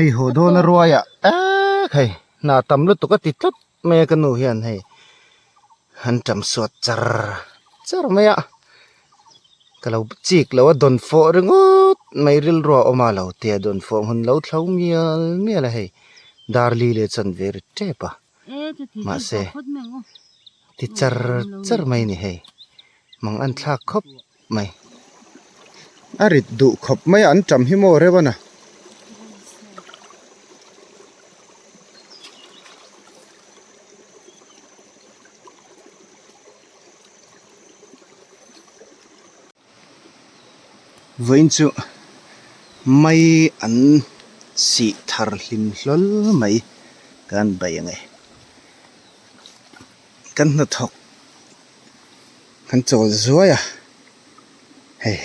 Hei haw dawn a ruai ah ek hei hna tam lutuk a ti tlat mai a ka nu hian hei an tam suat char char mai a ka lo chik lo a dawn fawh ringawt mai rilru a awm a lo tia dawn fawh hun lo thlo mial mial a hei darli leh chanve ri tep a mahse ti char char mai a ni hei mang an thlak khawp mai a rit duh khawp mai a an tam hi maw reuh a na. Vawiin chu mai an sih thar hlim hlawl mai kan bei ang e kan hnathawk kan chawl zuai a hei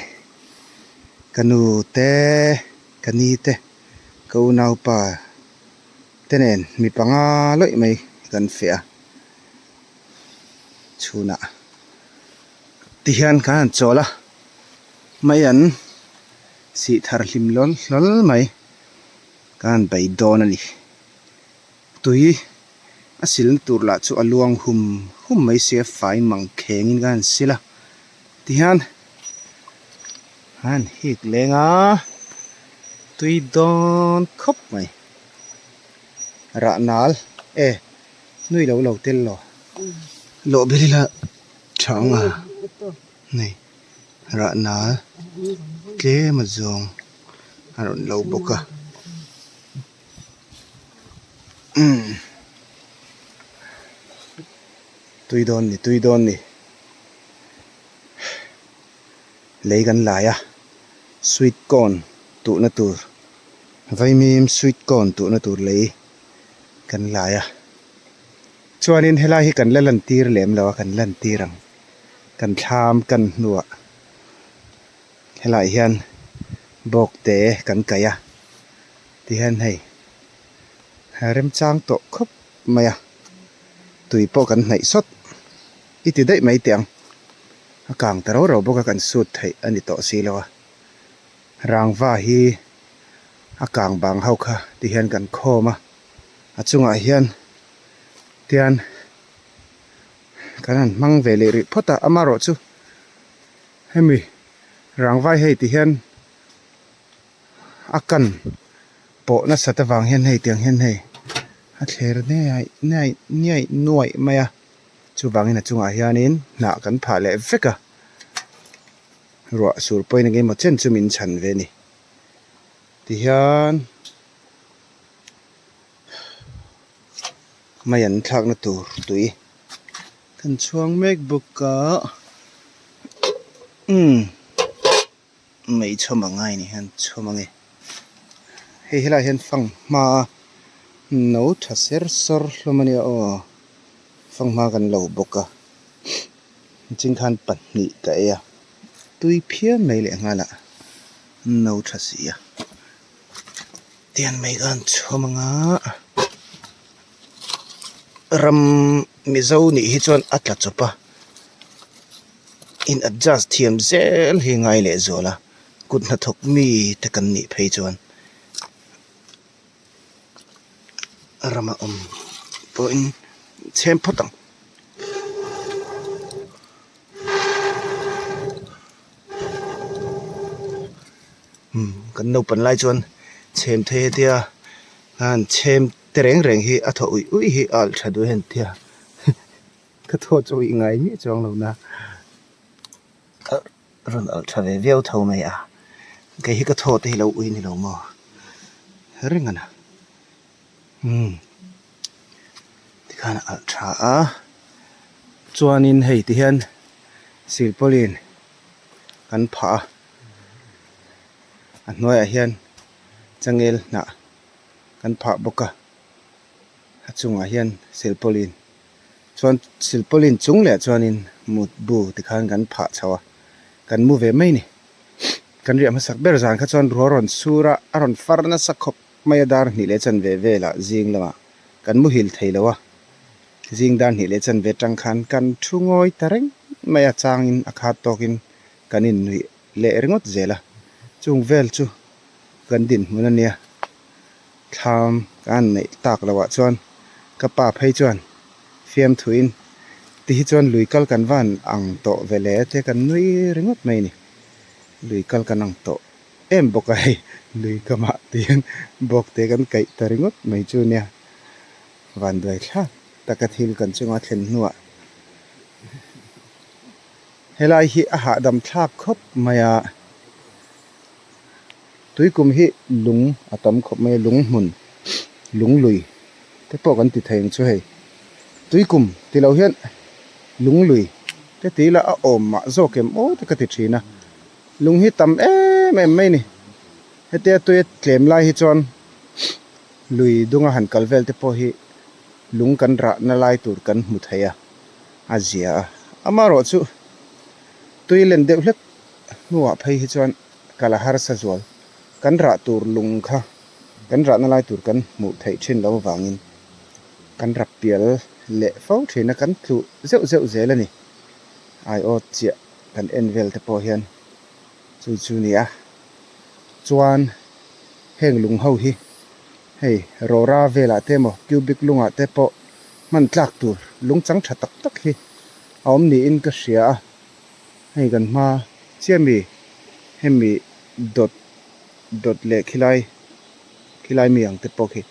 ka nu te ka ni te ka unaupa te nen mi panga lawih mai kan feh a chhunah tihian kan han chawl a mai an sih thar hlim hlawl hlawl mai kan han bei dawn a ni tui a silna tur lah chu a luang hum hum mai sia fai mang kheng in kan han sil a tihian an han hik leng a tui dawn khawp mai rah nal e. Nui lo lo tel lo. Lawh ber ila tha ang a nei rah nal tlem a zawng a rawn lo bawk a umm tui dawn ni tui dawn ni lei kan lai a sweet corn tuhna tur vaimim sweet corn tuhna tur lei. Kan lai a chuanin helai hi kan la lan tir lem lo a kan lan tir ang kan thlam kan hnuah helaiah hian bawk te kan kaih a tihian hei remchang tawh khawp mai a tui pawh kan hnaih sawt i ti daih mai teh ang a kang ta rau rau bawk a kan sut theih a ni tawh si lo a rangva hi. A kang bang ho kha ti hian kan khawm a a chungah hian tian kan han hmang ve leh rih phawt a amaherawh chu hemi rangvai hei ti hian a kan pawh nasat avang hian hei tiang hian hei a thler niaih niaih niaih nuaih mai a chuvangin a chungah hianin hnah kan phah leh vek a ruah sur pawhin engemaw chen chu min chhan ve a ni. Tihian mai an thlakna tur tui kan chhuang mek bawk a umm mei chhawm ang ngai ni hian chhawm ang e hei helaiah hian fanghma no tha ser sawr hlawm a nia aw fanghma kan lo bawk a chingkhan pahnih ka ei a tui phian mai leh nghal a. No tha si a tian mai khan chhawm ang a ram mizo nih hi chuan a tla chawp a in adjust thiam zel hi ngai leh zual a kut hnathawk mi te kan nih phei chuan rama awm pawhin chhem phawt ang. Kan naupan lai chuan chhem thei hetia an chhem te reng reng hi a thaw uih uih hi a alh tha duh a tia ka thaw chu uih ngai miah chuang lo na a rawn alh tha ve viau tho mai a kei hi ka thaw te hi lo ui ni lo maw reng a na umm tikhan a alh tha a chuanin hei tihian silpawlin kan phah a a hnuaiah hian changel hnah kan phah bawk a a chungah hian silpawlin chuan silpawlin chung leh chuanin mutbu tikhan kan phah chho a kan mu ve mai a ni kan riah hmasak ber zan kha chuan ruah rawn sur a a rawn far nasa khawp mai a dar hnih leh chanve velah zing lamah kan muhil thei lo a zing dar hnih leh chanve tang khan kan thu ngawi ta reng mai a changin a khat tawkin kan innuih leh ringawt zel a chung vel chu kan dinhmun a nia. Thlam ka han neih tak loh ah chuan ka pa phei chuan fiamthuin ti hi chuan lui kal kan van ang tawh ve le te kan nui ringawt mai a ni. Lui kal kan ang tawh em bawk a hei lui kamah ti hian bawk te kan kaih ta ringawt mai chu nia vanduai thlak taka thil kan chunga thlen hnuah helai hi a hahdam thlak khawp mai a. Tuikum hi lung a tam khawp mai a, lung hmun, lung lui te pawh kan ti thei ang chu hei. Tuikum ti lo hian lung lui te ti ila a awm mah zawk em aw te ka ti thin a, lung hi tam em em mai a ni. Hetia tui a tlem lai hi chuan lui dunga han kal vel te pawh hi lung kan rahna lai tur kan hmu thei a, a zia a. Amaherawhchu tui len deuh hlek hnuah phei hi chuan kal a harsa zual. Kan rah tur lung kha kan rahna lai tur kan hmuh theih thin lo avangin kan rap pial leh fo thin a, kan tluh zeuh zeuh zel a ni. Aiawt chiah kan en vel te pawh hian chu chu ni a. Chuan heng lung ho hi hei rawra velah te emaw cubic lungah te pawh hman tlak tur lung chang tha tak tak hi a awm niin ka hria a. Hei kan hma chiah mi hemi dawt dawt leh khilai khilai mi ang te pawh khi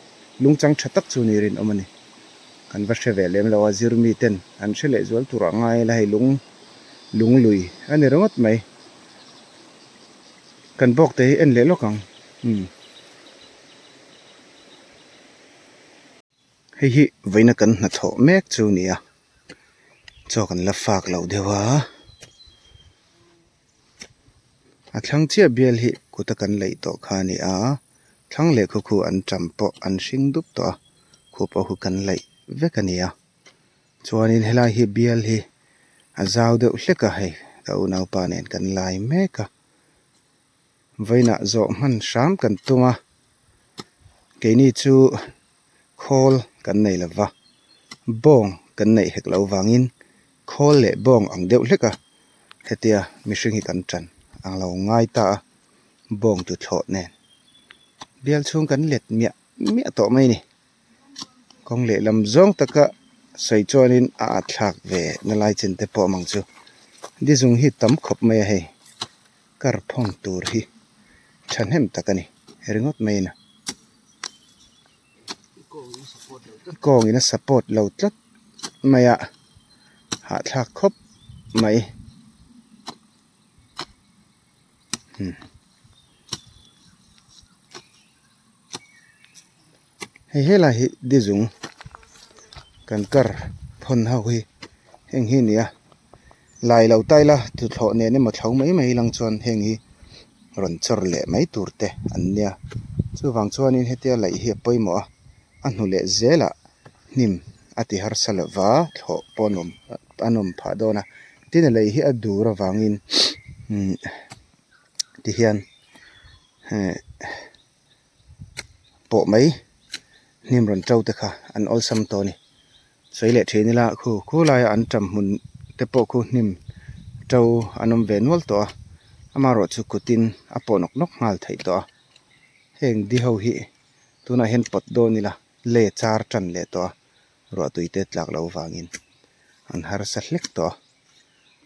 lungchang tha tak chu ni rinawm a ni. Kan va hre ve lem lo a zir mi ten an hre leh zual tur ah ngai ila hei lung lung lui a ni ringawt mai. Kan bawk te hi en leh lawk ang umm. Hei hi vawiina kan hnathawh mek chu a ni a. Chaw kan la fak loh deuh a, a thlang chiah bial hi kuta kan laih tawh kha a ni a, thlang leh khu khu an tam pawh an hring dup tawh a, khu pawh khu kan laih vek a ni a, chuanin helai hi bial hi a zau deuh hlek a hei ka unaupa nen kan lai mek a. Vawiinah zawh hman hram kan tum a, keini chu khawl kan nei lo va, bawng kan neih hek loh vangin khawl leh bawng ang deuh hlek a, hetia mihring hi kan tan ang lo ngai ta a, bawng tuthlawh nen bial chhung kan let miah miah tawh mai a ni. Kawng lehlam zawng taka sawi chuanin a at thlak ve na lai chin te pawh mang chu dizung hi tam khawp mai a hei. Kar phawng tur hi thahnem tak a ni ringawt mai a kawng in a support lo tlat mai a hahthlak khawp mai umm. Hei helai hi dizung kan kar phawn ho hi heng hi a ni a lai lo ta ila tuthlawh nen emaw thlo mai mai lang chuan heng hi rawn chawr leh mai tur te an nia chuvang chuanin hetia laih hi a pawimawh a a hnu leh zelah hnim a ti harsa lova thlawh pawh a nuam a nawm phah dawn a tin a lei hi a dur avangin umm tihian heh. pawh mai hnim rawn to te kha an awlsam tawh a ni sawi leh thin ila khu khu laia an tam hmun te pawh khu hnim to an awm ve nual tawh a amaherawhchu kutin a pawh nawk nawk nghal theih tawh a heng di ho hi tunah hian pawt dawn ila le char tan leh tawh a ruahtui te tlak loh vangin an harsa hlek tawh a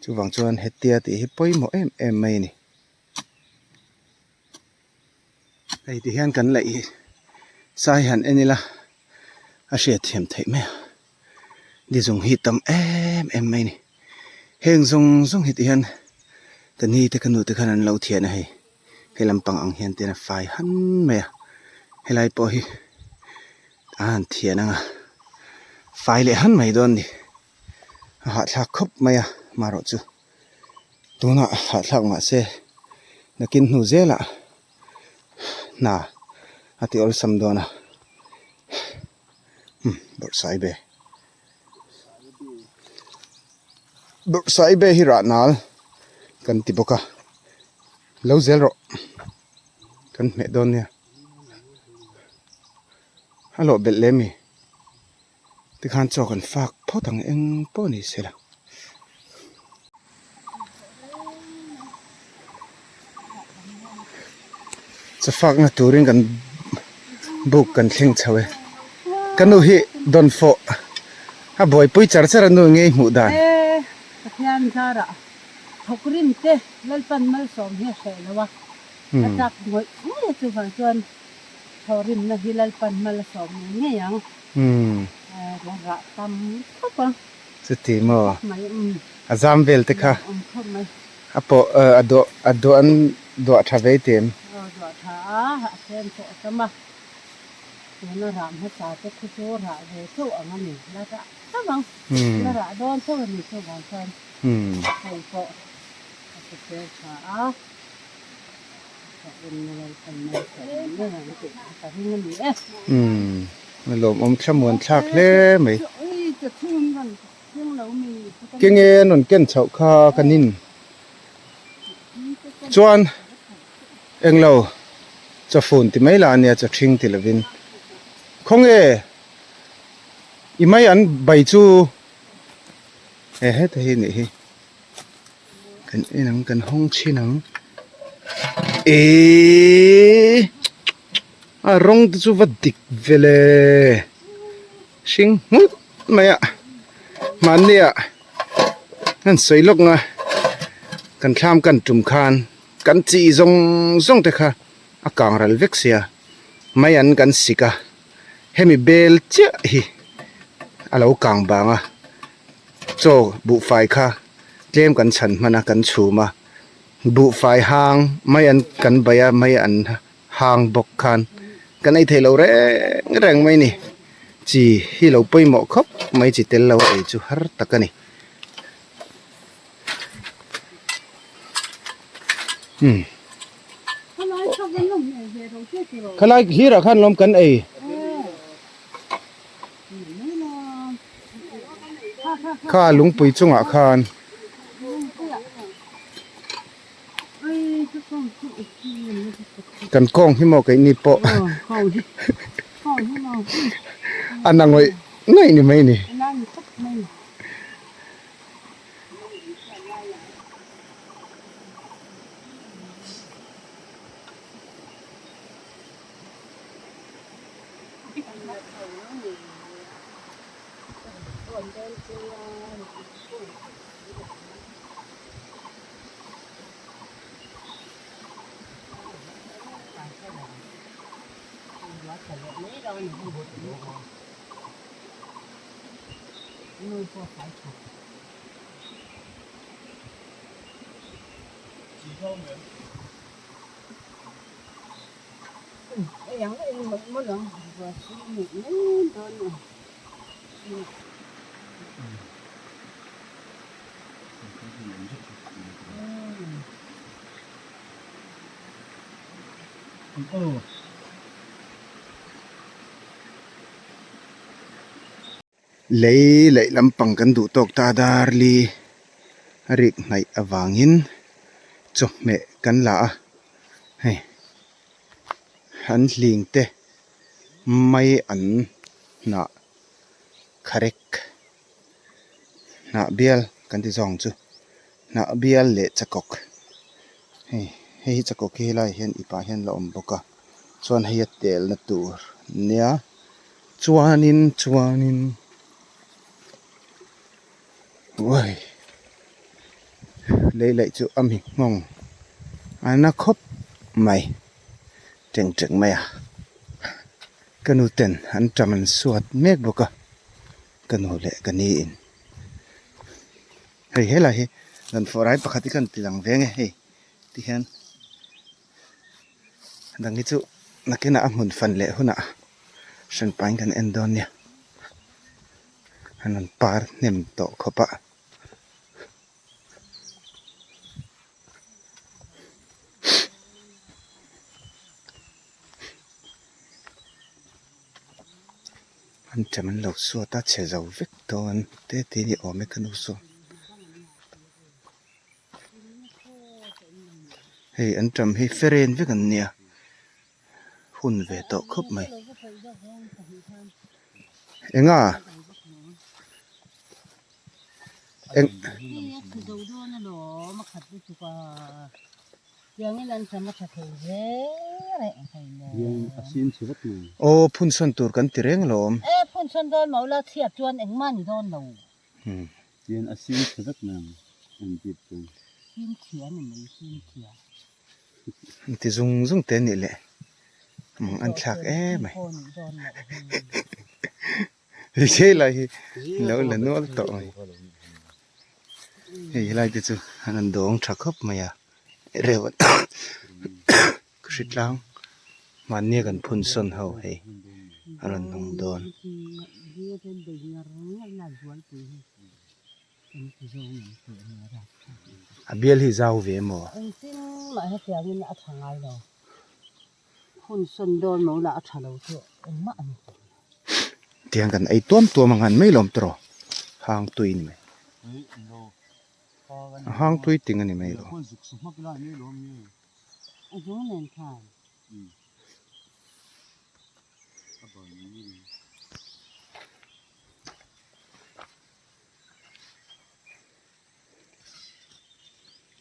chuvang chuan hetia tih hi pawimawh em em mai a ni. Hei ti hian kan laih hi sai han en ila a hriat thiam theih mai a ni zawng hi tam em em mai a ni heng zawng zawng hi ti hian ka ni te ka nu te khan an lo thian a hei he lampang ang hian ten a fai han mai a helai pawh hi a han thian ang a fai leh han mai dawn a ni a hahthlak khawp mai a marawh chu. Tunah hahthlak mahse nakin hnu zelah hna a ti awlsam dawn a umm bawrhsaibe bawrhsaibe hi rah nal kan ti bawk a lo zel rawh kan hmeh dawn nia a lawh belh lem i. Tikhan chaw kan fak phawt ang eng pawh ni sela. Chaw fakna turin kan Buk kan thleng chho e. Ka nu hi dawnfawh a buaipui char char a nu ngei hmuh dan. E, Pathian zarah thawk rim te Lalpan malsawm hi a hreh lo a, a chak ngawih ngawih a chuvang chuan thawh rimna hi Lalpan mal a sawm ngei ngei ang. Rah tam khawp ang. Chuti maw? A zam vel te kha a pawh a duah a duah an duah tha vei ti em? Aw duah tha a, a tlem pawh a tam a, tuna rah hmasa te khu chu rah ve chauh ang a ni, la rah chauh ang, la rah dawn chauh a ni chuvang chuan hei pawh a hrisel tha a, a enna lalpan malsawm ngei ang tih ka ring a ni e. A lawmawm thlamuan thlak hle mai. Kenge an rawn ken chhoh kha ka nin chuan englo chawfun ti mai lah ania chaw ṭhing ti lovin khawnge i mai an bai chu he heta hi nih hi. Kan en ang kan hawng chhin ang eeeee a rawng te chu va dik vel e hring nghulh mai a mahni ah an sawi lawk nga kan thlam kan tum khan kan chi zawng zawng te kha a kang ral vek sia mai an kan sik a hemi bel chiah hi a lo kang bang a. Chaw buhfai kha tlem kan chhan hman a kan chhum a, buhfai hang mai an kan bai a mai an hang bawk khan kan ei theih loh reng reng mai a ni. Chi hi lo pawimawh khawp mai chi tel lo a ei chu har tak a ni. Umm khalai hlirah khan lawm kan ei. Kha lungpui chungah khan kan kawng hi maw keini pawh a na ngawih ngawih ni mai a ni. Lei laih lampang kan duh tawk ta darli a rik hnaih avangin chawhmeh kan la a hei an hling te mai an hnah kharek hnah bial kan ti zawng chu hnah bial leh chakawk hei hei hi chakawk hi helaiah hian ipah hian a la awm bawk a chuan hei a telna tur nia. Chuanin chuanin uai lei laih chu a mi nghawng a na khawp mai teng teng mai a ka nu ten an ṭam an suat mek bawk a ka nu leh ka ni in hei helai hi rawn fawh rai pakhat hi ka han ti lang ve nge hei tihian. Dang hi chu nakinah a hmun fan leh hunah hran pahin kan en dawn nia an rawn par hnem tawh khawp a. An ṭem an lo suat a chhe zo vek dawn te te ni awm e ka nu sawn. Hei an ṭam hi feren vek an nia hun ve tawh khawp mai eng a eng. Tiangin an ṭam a ṭha thei zel e hei le. Aw phun sawn tur kan ti reng alawm. E phun sawn dawn mah ula chhiat chuan engmah ni dawn lo. Tian a sim chhe vek mai ang an dip chuan. Sim chhia ni mai sim chhia. An ti zung zung te anih leh mang an thlak em mai. Hei che lai hi lo la nual tawh mai. Hei helai te chu an rawn dawng tha khawp mai a reu hritlang mahnia kan phun sawn ho hei a rawn nung dawn. A bial hi zau ve maw? Tiang kan ei tuam tuam ang han mai lawm tawh hang tui ni mai a hang tui ting a ni mai lo.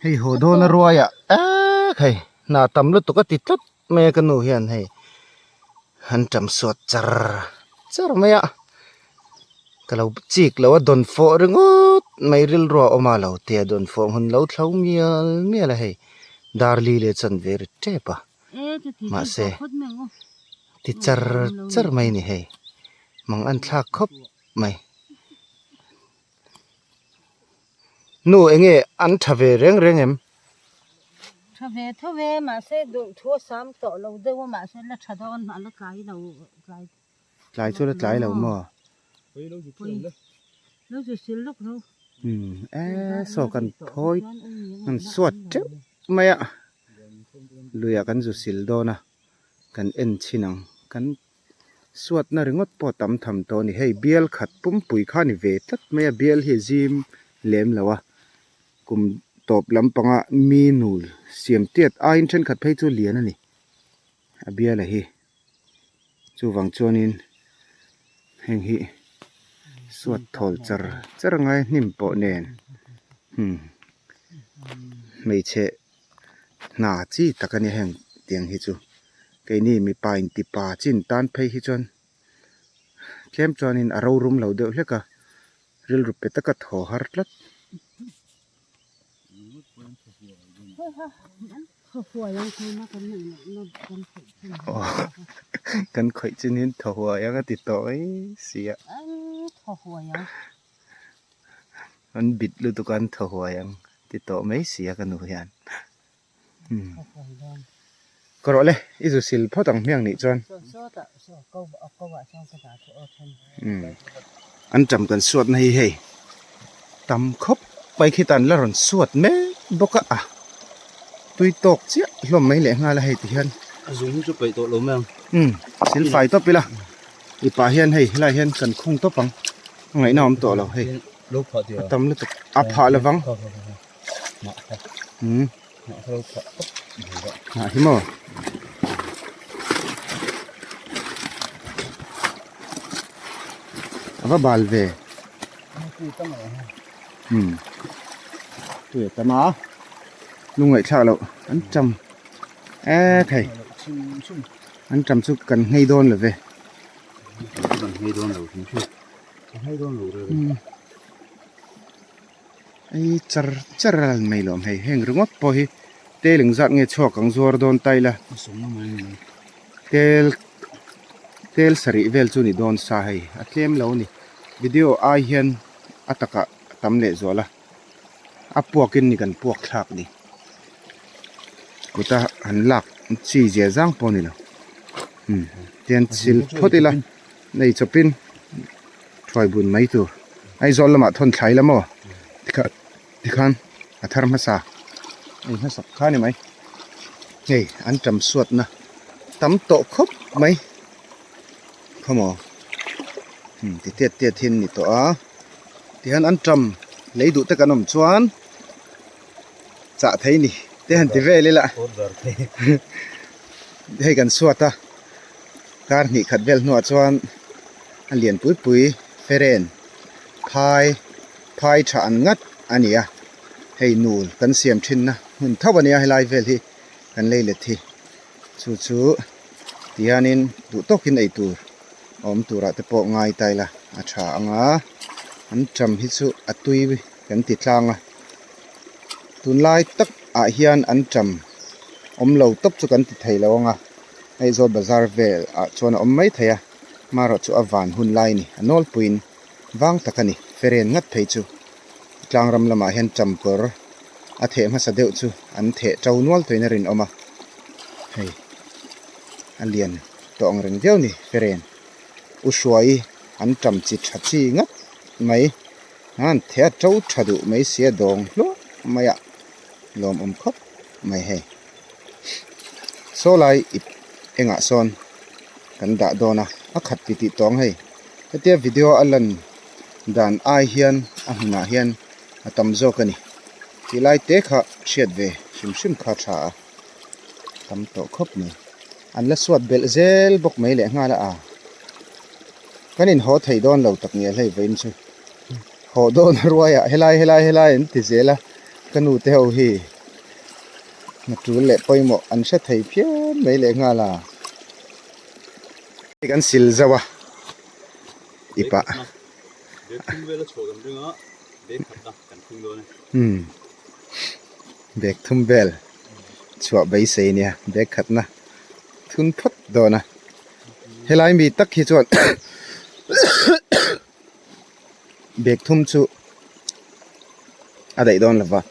Hei haw dawn a ruai ah ek hei hna tam lutuk a ti tlat mai a ka nu hian hei an tam suat char char mai a ka lo chik lo a dawn fawh ringawt mai rilru a awm a lo tia dawn fawh hun lo thlo mial mial a hei dar li leh chanve ri tep a mahse ti char char mai a ni hei mang an thlak khawp mai. Nu enge an tha ve reng reng em? Tha ve tho ve mahse duh thu a sam tawh lo deuh a mahse la tha dawn a la tlai lo tlai. Tlai chu la tlai lo maw? Lo zu sil lawk lo. Umm e saw kan phawi kan suat teuh mai a luiah kan zu sil dawn a kan en chhin ang kan Suatna ringawt pawh tam tham tawh a ni. Hei bial khat pumpui kha a ni ve tlat mai a, bial hi a zim lem lo a, kum tawp lampanga mi nul siam tiat aiin thenkhat phei chu lian a ni a bial a hi. Chuvang chuanin heng hi suat thawl char char ngai hnim pawh nen hmm hmeichhe hna chi tak a nia heng tiang hi chu keini mipa in tipa chin tan phei hi chuan tlem chuanin a rorum lo deuh hlek a rilru pe taka thaw har tlat. Kan khawih chin hi thaw huai ang a ti tawh mai si a. An bit lutuk a an thaw huai ang ti tawh mai si a ka nu hian umm ka rawh le i zu sil phawt ang hmiang nih chuan umm an ṭam kan suat na hi hei tam khawp mai khi tan la rawn suat mek bawk a a tui tawk chiah hlawm mai leh nghal a hei ti hian a zung hi chu peih tawh lo mai ang umm sil fai tawp ila i pah hian hei helai hian kan khung tawp ang. A ngaihna awm tawh lo hei a tam lutuk a phah lovang umm hnah hi maw a va bal ve umm tui a tam a lungngaihthlak loh an tam e thei an tam chu kan nghei dawn lo ve. Ei char char a lan mai lawm hei heng ringawt pawh hi tel engzat nge chhuak ang zuar dawn ta ila tel tel sarih vel chu ni dawn sa hei a tlem lo a ni video ai hian a takah a tam leh zual a a puak in ni kan puak thlak ni kuta han lak chi zia zang pawh a ni lo umm tian chil phawt ila nei chawpin thuai bun mai tur Aizawl lamah thawn thlai la maw tikhan tikhan a thar hmasa ei hmasak kha a ni mai hei an tam suatna tam tawh khawp mai khawmaw umm ti tiat tiat hi an ni tawh a tihian an tam lei duh te kan awm chuan chah thei ni te han ti vel ila hei kan suat a kar hnih khat vel hnuah chuan a lian pui pui feren phai phai tha an ngat a ni a hei nul kan siam thin na hmun tho a nia helai vel hi. kan lei let hi chu chu tihianin duh tawkin ei tur a awm turah te pawh ngai ta ila a tha ang a an ṭam hi chu a tui kan ti tlang a tunlai tak ah hian an ṭam awm lo tawp chu kan ti thei lo ang a Aizawl bazar vel ah chuan a awm mai thei a marawh chu a van hun lai a ni a nawlpuiin vang tak a ni feren ngat phei chu tlang ram lamah hian ṭam kawr a theh hmasa deuh chu an theh ṭo nual tawhin a rinawm a hei a lian tawh ang reng viau a ni feren u hruai an ṭam chi ṭha chi ngat mai an theh a ṭo ṭha duh mai sia dawng hluah mai a lawmawm khawp mai hei. Saw lai ip engah sawn kan dah dawn a a khat ti tih tawng hei hetia video a lan dan ai hian a hmunah hian a tam zawk a ni tih lai te kha hriat ve hrim hrim kha a tha a tam tawh khawp mai an la suat belh zel bawk mai leh nghal a a kan inhaw thei dawn lo tak nge hlei vawiin chu haw dawn a ruai ah helai helai helai an ti zel a ka nu te ho hi. Hna tul leh pawimawh an hre thei phian mai leh nghal a. Hei kan sil zauh a ipah. Bag thum vel a chhuah kan ring a, bag khatna kan thleng dawn e. Umm bag thum vel chhuah beisei nia bag khatna thun phawt dawn a. Helai mi tak hi chuan bag thum chu a daih dawn lova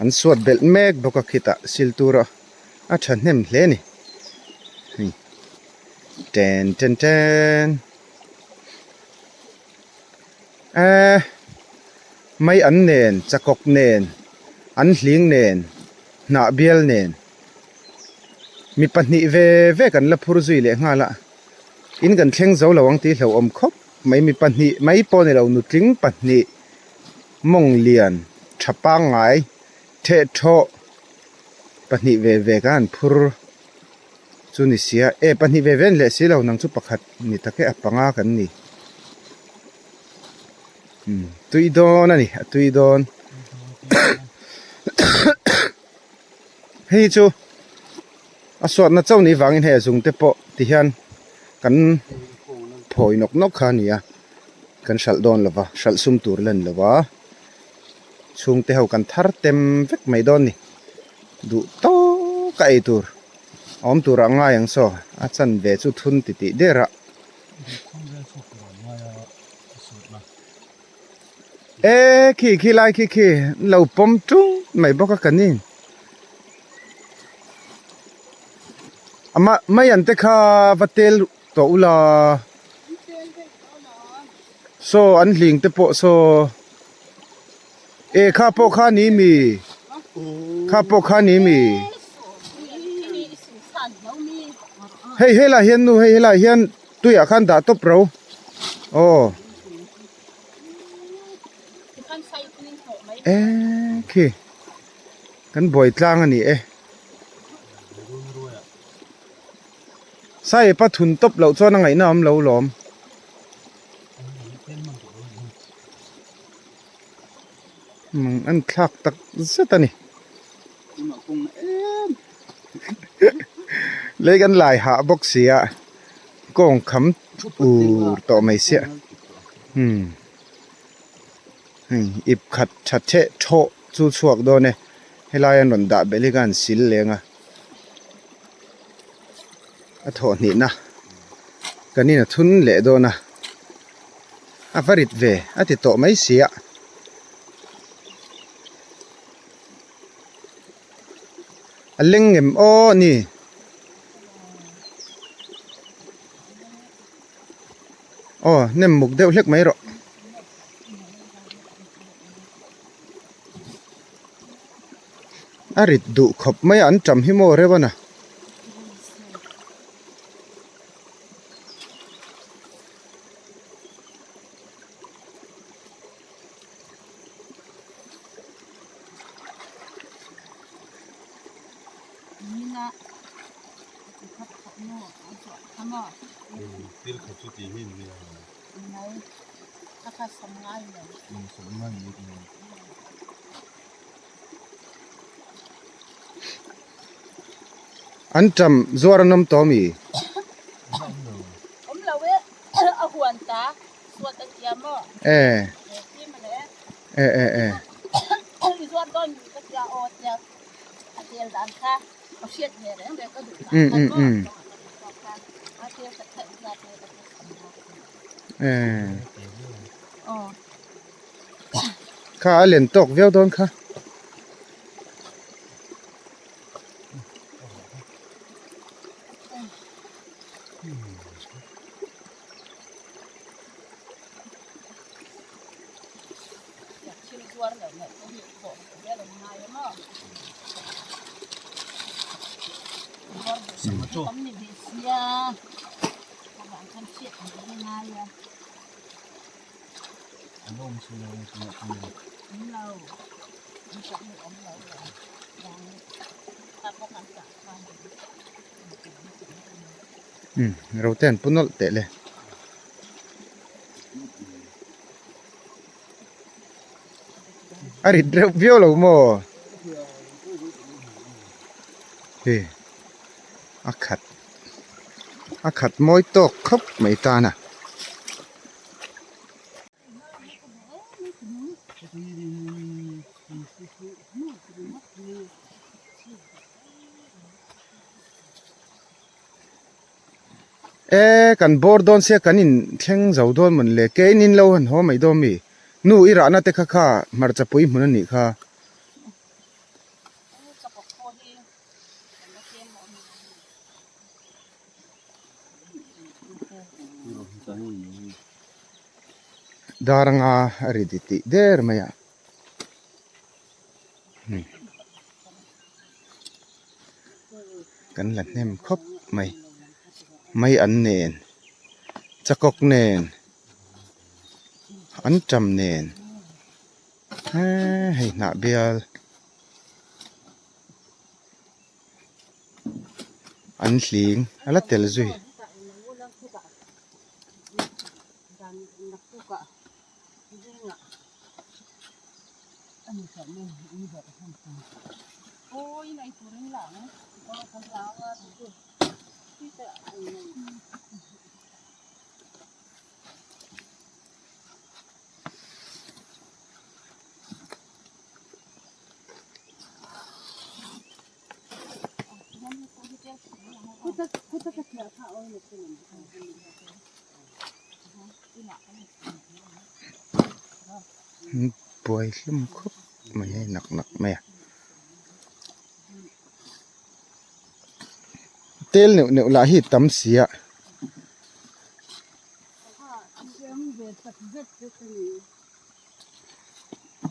an suat belh mek bawk a khitah sil tura a thahnem hle a ni hei ten ten ten eee mai an nen chakawk nen an hling nen hnah bial nen mi pahnih ve ve kan la phur zui leh nghal a in kan thleng zo lo ang tih hlauhawm khawp. Mai mi pahnih mai pawh ni lo nutling pahnih mawng lian tha pangngai theh thawh pahnih ve ve khan an phur chu ni sia e pahnih ve ve an leh si lo nang chu pakhat ni tak e a panga kan ni umm tui dawn a ni a tui dawn hei chu. A suatna chauh ni vangin hei a zung te pawh ti hian kan phawi nawk nawk kha a ni a kan hralh dawn lo va hralh sum tur la ni lo va chhungte ho kan thar tem vek mai dawn a ni duh tawk a ei tur a awm tur ah ngai ang saw a chanve chu thun ti tih der a. E khi khi lai khi khi lo pawm tung mai bawk a ka ni ama mai an te kha va tel tawh ula saw an hling te pawh saw e kha pawh kha ni mi kha pawh kha ni mi hei helai hian nu hei helai hian tuiah khan dah tawp ro aw. Eee khi kan buai tlang a ni e sai pa thun tawp loh chuan a ngaihna awm lo lawm mang an thlak tak zet a ni lei kan lai hah bawk si a kawng kham ur tawh mai siah umm hei ip khat tha theh thawh chu chhuak dawn e helai an rawn dah belh hi khan sil leng a a thawh hnihna kan in a thun leh dawn a a va rit ve a ti tawh mai si a. A leng ngem aw a ni. Aw nem muk deuh hlek mai rawh. A rit duh khawp mai a an tam hi maw reuh a na. An ṭam zuar an awm tawh mi? Awm lo e, a huan ta suat an tia maw? E. E e e. I zuar dawn mi ka tia aw tia a tel dan kha ka hriat ve reng reng ka duh dan kha maw a tel that that zat nge ka E. Aw. Kha a len tawk viau dawn kha. Umm rote an pu nawlh teh le. A rit reuh viau lo maw? Hei a khat a khat mawi tawk khawp mai tan a. E kan bawr dawn sia kan in thleng zo dawn mawn le ke in in lo han haw mai dawn mi nu i rahna te kha kha hmarcha pui hmun a nih kha. Dar anga a ri ti tih der mai a kan la hnem khawp mai mai an nen chakawk nen an tam nen eee hei hnah bial. An hling a la tel zui. Buai hlum khawp mai hei nak nak mai a tel neuh neuh lah hi tam si a.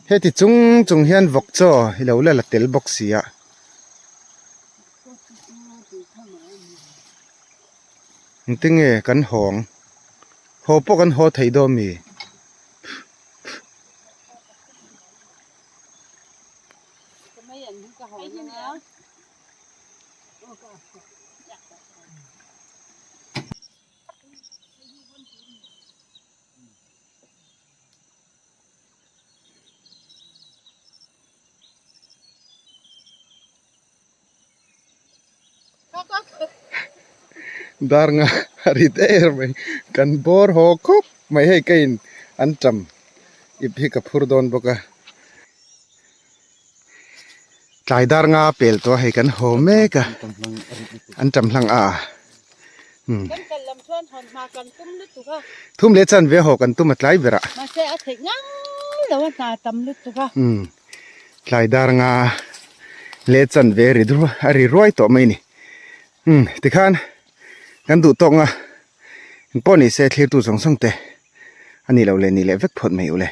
Heti chung chung hian vawk chaw i lo la la tel bawk si a. Engtinge kan hawng? Haw pawh kan haw thei dawn mi? Dar nga a ri der mai kan bawr haw khawp mai hei ka in an tam ip hi ka phur dawn bawk a tlai dar nga pel tawh a hei kan haw mek a an tam hlang a umm thum leh chan ve haw kan tum a tlai berah umm tlai dar nga leh chan ve ri a ri ruai tawh mai a ni umm tikhan kan duh tawk nga engpawh ni se thlir tu zawng zawng te a nih loh leh nih leh vek phawt mai u le.